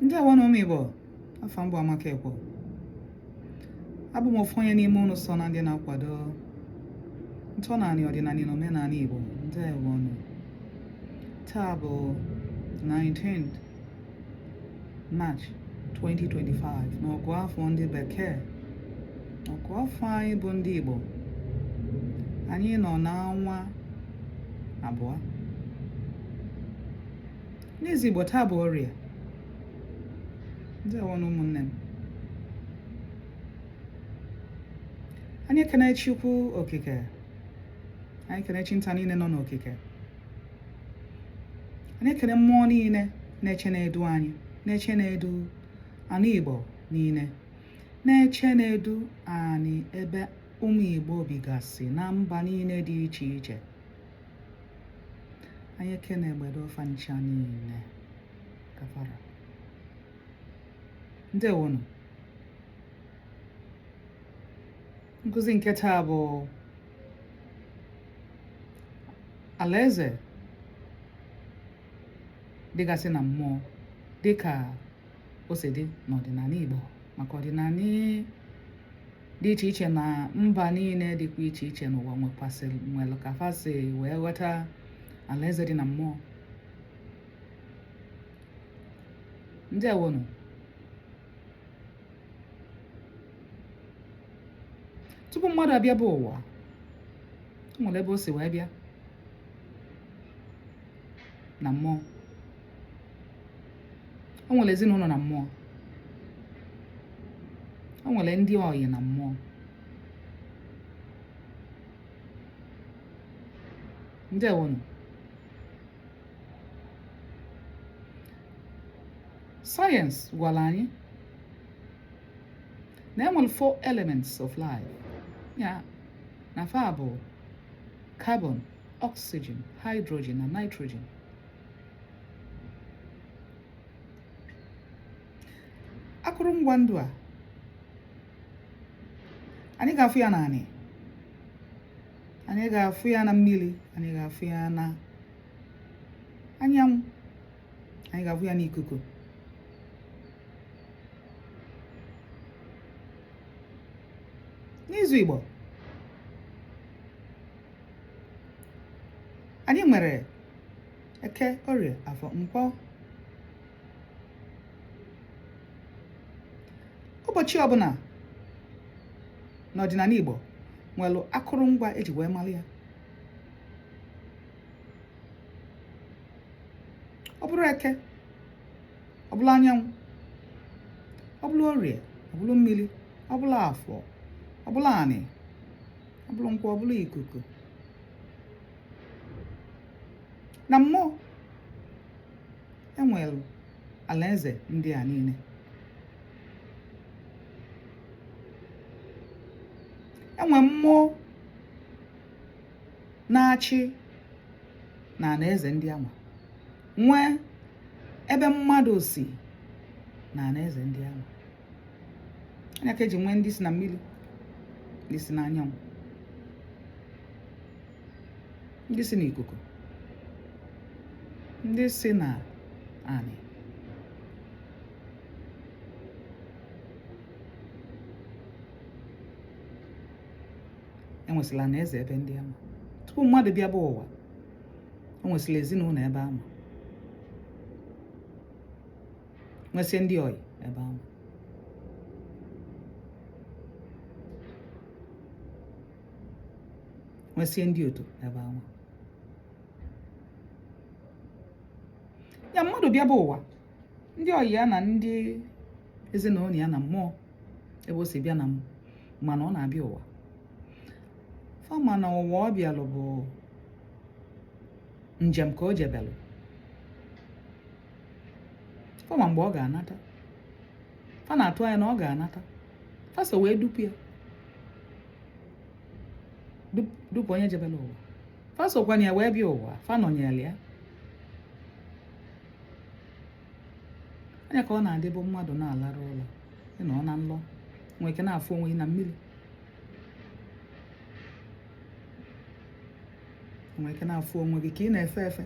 Ndewonụ ụmụ Igbo, afa m bụ Amaka Ekwo. Abụ m ofu onye n'ime unu so na ndị na-akwado ntọnanị ọdịnanị na omenanị Igbo. Ndewonụ. Taa bụ 19th March 2025 n'ọgụ afọ ndị bekee. Ọgụ afọ anyị bụ ndị Igbo. Anyị nọ n'ọnwa abụọ. N'izu Igbo taa bụ Orie. Ndewonụ ụmụnne m. Anyị ekene Chukwu okike. Anyị ekene chi nta niile nọ n'okike. Anyị ekene mmụọ niile na-eche na-edu anyị, na-eche na-edu anị Igbo niile, na-eche na-edu anyị ebe ụmụ Igbo bigasị na mba niile dị iche iche. Anyị ekene egbedo fa ncha niile kafara. Ndewonụ. Nkụzi nke taa bụ alaeze dịgasị na mmụọ dịka o si dị n'ọdịnanị Igbo maka ọdịnanị dị iche iche na mba niile dịkwa iche iche n'ụwa nwekwasịrị nwere ka fa si wee ghọta alaeze dị na mmụọ. Ndewonụ. Tupu mmadụ abịa bụ ụwa, o nwere ebe o si wee bịa na mmụọ. O nwere ezinụlọ na mmụọ. O nwere ndị ọyị na mmụọ. Ndewonụ. Sayensị gwara anyị na e nwere four elements of life ya na fa bụ carbon, oxygen, hydrogen na nitrogen. Akụrụngwa ndụ a anyị ga-afụ ya n'anị, anyị ga-afụ ya na mmiri, anyị ga-afụ ya na anyanwụ, anyị ga-afụ ya n'ikuku. N'izu Igbo anyị nwere Eke, Orie, Afọ, Nkwọ. Ụbọchị ọbụla n'ọdịnanị Igbo nwere akụrụngwa eji wee mara ya. Ọ bụrụ Eke, ọ bụrụ anyanwụ, ọ bụrụ Orie, ọ bụrụ mmiri, ọ bụrụ Afọ, ọ bụrụ anị, ọ bụrụ Nkwọ, ọ bụrụ ikuku. Na mmụọ enwere alaeze ndị a niile. Enwe mmụọ na-achị na alaeze ndị anwa, nwee ebe mmadụ si na alaeze ndị anwa. Nya ka eji nwee ndị si na mmiri, ndị si n'anyanwụ, ndị si n'ikuku, ndị si na anị. Enwesịla alaeze ebe ndị anwa. Tupu mmadụ bịa bụ ụwa, o nwesịrị ezinụlọ ebe anwa, nwesịa ndị ọyị ebe anwa. Nwesịa ndị otu ebe anwa. Ya mmadụ bịa bụ ụwa, ndị ọyị ya na ndị ezinụlọ ya na mmụọ ebe o si bịa na mana ọ na-abịa ụwa, fa ma na ụwa ọ bịalụ bụ njem ka o jebelụ. Fa ma mgbe ọ ga-anata, fa na-atụ anya na ọ ga-anata, fa so wee dupu ya, dupu onye jebelụ ụwa. Fa sokwana ya wee bịa ụwa, fa nọnyere ya. Anya ka ọ na-adịbụ mmadụ na-alarụ ụla, ị nọ na nlọ, nwee ike na-afụ onwe gị na mmiri, nwee ike na-afụ onwe gị ka ị na-efe efe,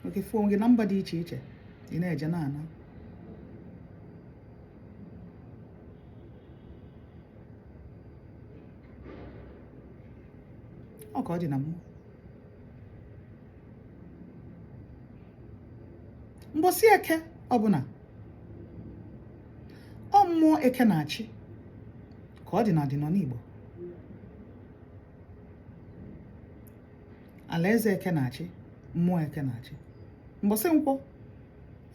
nwee ike fụ onwe gị na mba dị iche iche. Ị na-eje na-ana. Ọ ka ọ dị na mmụọ. Mbọsị eke ọbụla, ọ mmụọ eke na-achị ka ọ dị na ọdịnala Igbo. Alaeze eke na-achị, mmụọ eke na-achị. Mbọsị nkwọ,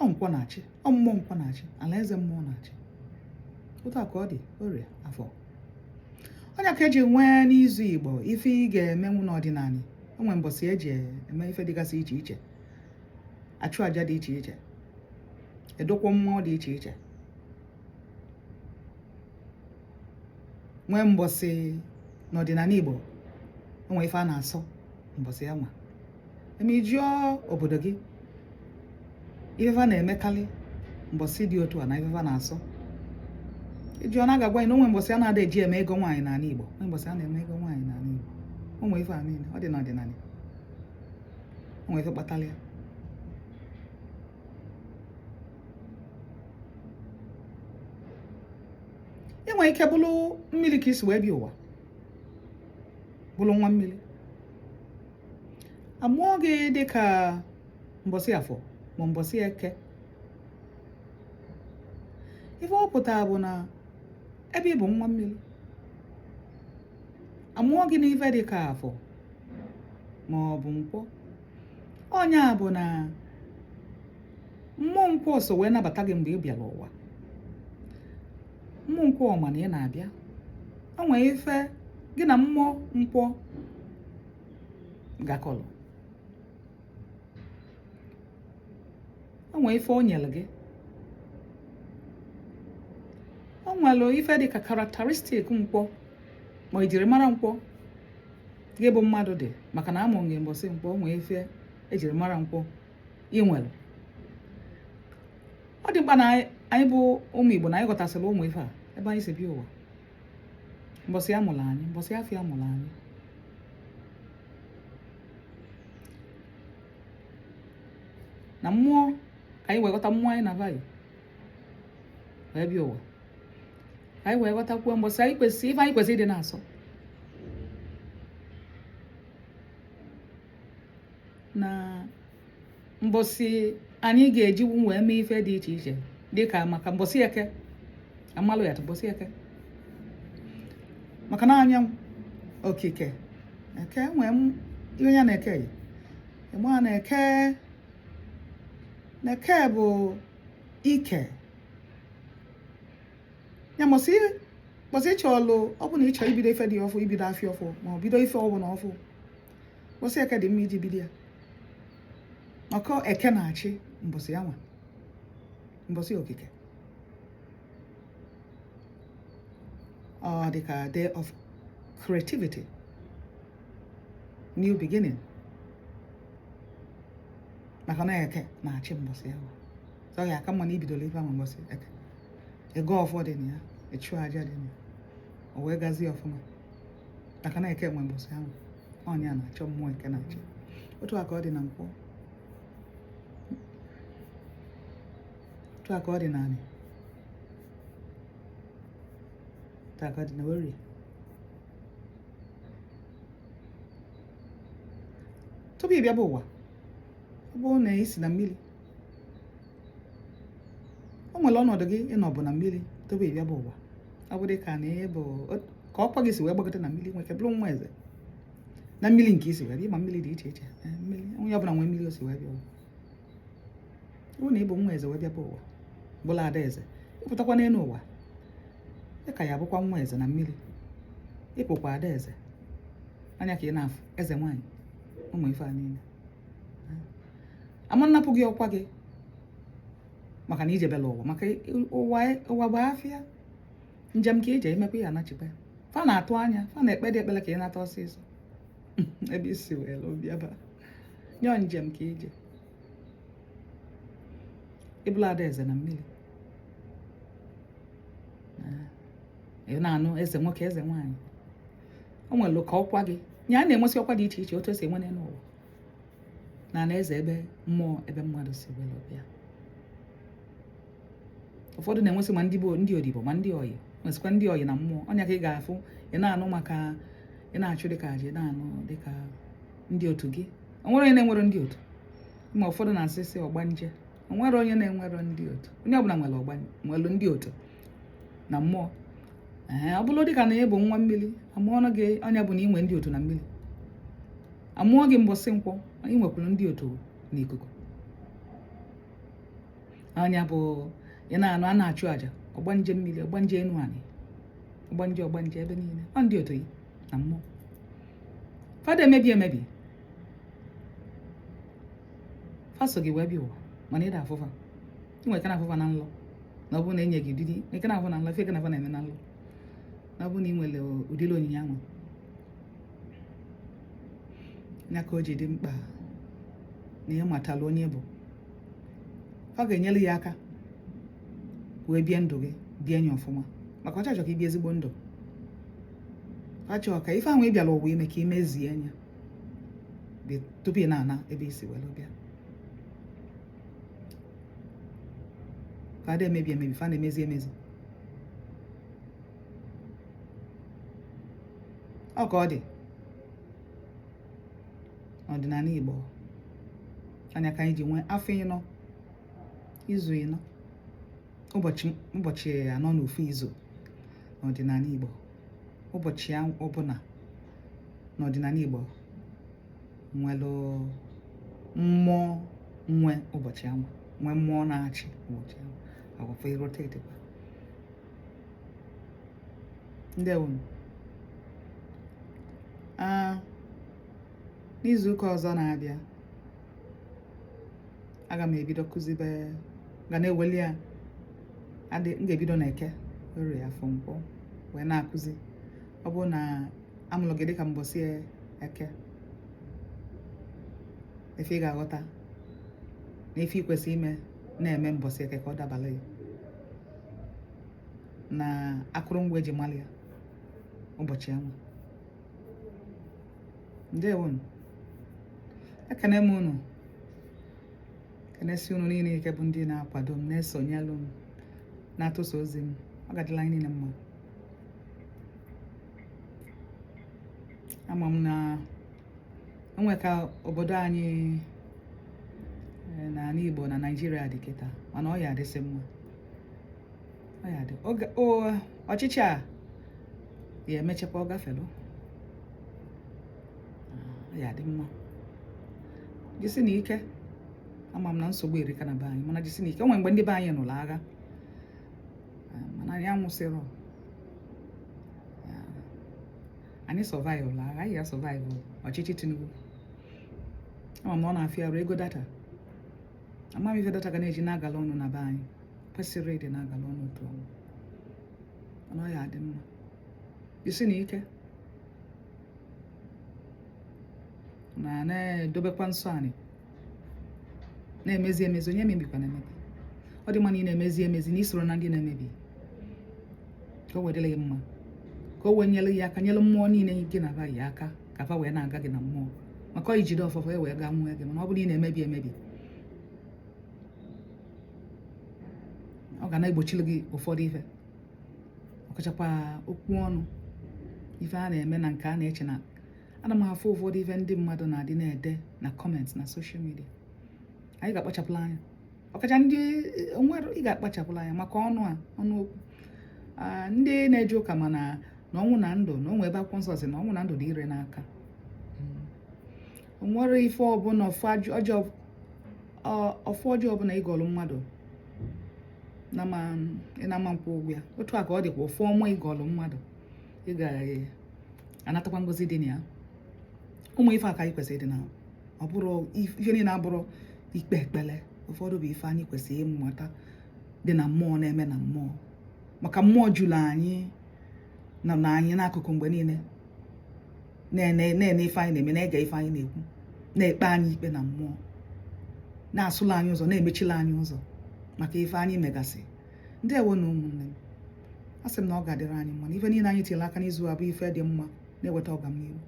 ọ nkwọ na-achị, ọ mmụọ nkwọ na-achị, alaeze mmụọ na-achị. Otu a ka ọ dị orie afọ. Ọ nya ka eji nwee n'izu Igbo ife ị ga-emenwu n'ọdịnala. O nwee mbọsị eji eme ife dịgasị iche iche, achụ aja dị iche iche, edokwa mmụọ dị iche iche. Nwee mbọsị n'ọdịnala Igbo, o nwee ife a na-asọ mbọsị ya nwa. Eme ị jụọ obodo gị ife fa na-emekarị mbọsị dị otu a na ife fa na-asọ. Ị jụọ na a ga-agwa gị na o nwee mbọsị a na-ada eji eme ego nwaanyị n'ala Igbo, nwee mbọsị a na-eme ego nwaanyị n'ala Igbo. O nwee ife a niile, ọ dị n'ọdịnala. O nwee ife kpatara ya. Ị nwere ike bụrụ mmiri ka i si wee bịa ụwa, bụrụ nwa mmiri. A mụọ gị dị ka mbọsị afọ ma mbọsị eke. Ife ọ pụtara bụ na ebe ị bụ nwa mmiri, a mụọ gị n'ife dị ka afọ ma ọ bụ nkwọ. Ọ nya bụ na mmụọ nkwọ so wee nabata gị mgbe ị bịara ụwa. Mmụọ nkwọ ma na ị na-abịa. O nwee ife gị na mmụọ nkwọ gakọrọ. O nwee ife o nyere gị. O nwere ife dị ka characteristic nkwọ ma ejiri mara nkwọ gị bụ mmadụ dị, maka na amụ gị mbọsị nkwọ. O nwee ife ejiri mara nkwọ ị nwere. Ọ dị mkpa na anyị bụ ụmụ Igbo na anyị ghọtasịrị ụmụ ife a ebe anyị si bịa ụwa, mbọsị a mụrụ anyị, mbọsị afịa a mụrụ anyị. Na mmụọ ka anyị wee ghọta mmụọ anyị na vayi wee bịa ụwa, ka anyị wee ghọtakwuo mbọsị anyị kwesịrị ife anyị kwesịrị ịdị na-asọ. Na mbọsị anyị ga-eji wee mee ife dị iche iche, dịka maka mbọsị eke, amalụ ya mbọsị eke, maka na anyanwụ okike eke nwee ihe ya na eke yi ịma na eke, na eke bụ ike ya. Mbọsị mbọsị ịchọlụ, ọ bụ na ịchọ ibido ife dị ọfụ, ibido afịa ọfụ ma ọ bido ife ọbụla ọfụ, mbọsị eke dị mma iji bido ya. Maka eke na-achị mbọsị ya nwa, mbọsị okike. Ọ dị ka day of creativity, new beginning, maka na eke na-achị mbọsị ya nwa. So ya aka mma na ibidoro ife ahụ mbọsị eke, ego ọfọ dị na ya, ịchụ aja dị na ya, o wee gazie ọfụma, maka na eke nwe mbọsị ahụ. Ọ nya na-achọ mmụọ eke na-achị. Otu a ka ọ dị na nkwọ, otu a ka ọ dị na anị, otu a ka ọ dị na orie. Tupu ị bịaba ụwa, ọ bụrụ na ị si na mmiri, o nwere ọnọdụ gị ịnọbụ na mmiri tupu ị bịaba ụwa. Ọ bụ dị ka na ị bụ ka ọkwa gị si wee gbagote na mmiri, nwere ike bụrụ nwa eze na mmiri nke i si wee bịa. Ma mmiri dị iche iche, mmiri onye ọbụla nwee mmiri o si wee bịa ụwa. Ọ bụrụ na ị bụ nwa eze wee bịaba ụwa, bụrụ ada eze, ịpụtakwa n'elu ụwa, ị ka ya bụkwa nwa eze na mmiri, ịpụkwa ada eze anya ka ị na-afụ eze nwaanyị. Ụmụ ife a niile ama nnapụ gị ọkwa gị maka na ijebela ụwa, maka ụwa ụwa bụ afịa njem ka ije imekwa ya anachikwa. Fa na-atụ anya, fa na-ekpe dị ekpere ka ị nata ọsịsọ ebe isi wee bịaba nyọọ njem ka ije ịbụla ada eze na mmiri. Ị na-anụ eze nwoke, eze nwaanyị, o nwere ka ọkwa gị nya a na-enwesị ọkwa dị iche iche otu esi enwe n'elu ụwa na ala eze ebe mmụọ ebe mmadụ si were bịa. Ụfọdụ na-enwesị ma ndị bụ ndị odibo ma ndị ọyị, nwesịkwa ndị ọyị na mmụọ. Ọnya ka ị ga-afụ, ị na-anụ maka ị na-achụ dịka aja, ị na-anụ dịka ndị otu gị. O nwere onye na-enwero ndị otu? Ma ụfọdụ na-asị sị ọgbanje. O nwere onye na-enwero ndị otu? Onye ọbụla nwere ọgba, nwere ndị otu na mmụọ. Ee, ọ bụrụ dịka na ị bụ nwa mmiri, amụọ gị, ọnya bụ na ị nwee ndị otu na mmiri. Amụọ gị mbọsị nkwọ, ị nwekwara ndị otu n'ikuku. Ọnya bụ ị na-anụ a na-achụ àjà ọgbanje mmiri, ọgbanje enu anị, ọgbanje, ọgbanje ebe niile. Ọ ndị otu gị na mmụọ. Fada emebi emebi, fa so gị wee bịa ụwa, mana ị da-afụ fa. Ị nwere ike na-afụ fa na nlọ, na ọ bụrụ na enye gị ụdịdị ike na-afụ na nlọ, ife ike na-afụ na-eme na nlọ, na ọ bụrụ na ị nwere ụdịrị onyinye ahụ. Ya ka o ji dị mkpa na ị matala onye bụ. Ọ ga-enyere ya aka wee bie ndụ gị, bie nye ọfụma, maka ọ chọrọ ka ị bie ezigbo ndụ. Ọ chọrọ ka ife ahụ ị bịara ụwa ime ka ị mezie anya tupu ị na-ana ebe i si were bịa. Fa ada emebi emebi, fa na-emezi emezi. Ọ ka ọ dị n'ọdịnala Igbo. Anya ka anyị ji nwee afọ ịnọ, izu ịnọ, ụbọchị anọ n'ofu izu n'ọdịnala Igbo. Ụbọchị ọbụla n'ọdịnala Igbo nwere mmụọ nwe ụbọchị ahụ, nwee mmụọ na-achị ụbọchị ahụ, agwafa rotate kwa. Ndewo. N'izu ụka ọzọ na-abịa, aga m ebido kụzibe, ga na-eweli ya adị. M ga-ebido na Eke, Orie, Afọ, Nkwọ wee na-akụzi. Ọ bụrụ na amụrụ gị dịka mbọsị Eke, ife ị ga-aghọta na ife ị kwesịrị ime na-eme mbọsị Eke ka ọ dabara ya na akụrụngwa eji mara ya ụbọchị ahụ. Ndewonu, ekene m unu, kenesi unu niile ike bụ ndị na-akwado m, na-esonyelụ m, na-atụsa ozi m. Ọ ga-adịla anyị niile mma. Ama m na enwe ka obodo anyị na ala Igbo na Naịjirịa dị kịta, mana ọ ya adịsị mma. Ọ ya adị ọchịchị a ya emechakwa, ọ gafelu, ọ ya adị mma. Jisi na ike. Ama m na nsogbu erika na be anyị, mana jisi na ike. O nwere mgbe ndị be anyị nụrụ agha, mana anyị anwụsịrọ. Anyị survive agha, anyị ya survive ọchịchị Tinubu. Ama m na ọ na-afịa arụ ego data. Ama m ife data ga na-eji na-agala ọnụ na be anyị, kwesịrị ịdị na-agala ọnụ otu ọnụ, mana ọ ya adị mma. Jisi na ike na na-edobekwa nsọ anyị, na-emezi emezi. Onye emebikwa na-emebi. Ọ dị mma na ị na-emezi emezi, na isoro na ndị na-emebi, ka o wee dịrị gị mma, ka o wee nyere gị aka, nyere mmụọ niile gị na ba ya aka, ka fa wee na-aga gị na mmụọ, maka ọ ijide ọfọfọ e wee gaa nwee gị. Mana ọ bụrụ na ị na-emebi emebi, ọ ga na-egbochiri gị ụfọdụ ife, ọkachakwa okwu ọnụ, ife a na-eme na nke a na-eche. Na ana m afụ ụfọdụ ife ndị mmadụ na-adị na-ede na comment na social media. Anyị ga-akpachapụla anya, ọkacha ndị nwere, ị ga-akpachapụla anya maka ọnụ a, ọnụ okwu. Ndị na-eje ụka, mana na ọnwụ na ndụ, na onwe ebe akwụkwọ nsọ sị na ọnwụ na ndụ dị ire n'aka. O nwere ife ọbụla, ọfụ ọjọọ ọbụla ịgọlụ mmadụ na ma ị na-ama nkwụ ụgwọ ya. Otu a ka ọ dịkwa ofu ọma ịgọlụ mmadụ, ị ga-anatakwa ngozi dị na ya. Ụmụ ife a ka anyị kwesịrị ịdị na ọ bụrụ ife niile abụrụ ikpe ekpele. Ụfọdụ bụ ife anyị kwesịrị ịmụta dị na mmụọ, na-eme na mmụọ, maka mmụọ juru anyị nọ na anyị n'akụkụ mgbe niile, na-ene ife anyị na-eme, na-ege ife anyị na-ekwu, na-ekpe anyị ikpe na mmụọ, na-asụla anyị ụzọ, na-emechila anyị ụzọ maka ife anyị megasị. Ndewo na ụmụnne m. A sị m na ọ ga-adịrị anyị mma, na ife niile anyị tinyere aka n'izu a bụ ife dị mma na-eweta ọganihu,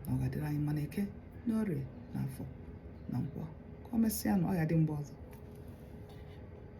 na ọ ga-adịrị anyị mma na Eke, na Orie, na Afọ, na Nkwọ. Ka o mesịa na ọ ya dị mgbe ọzọ.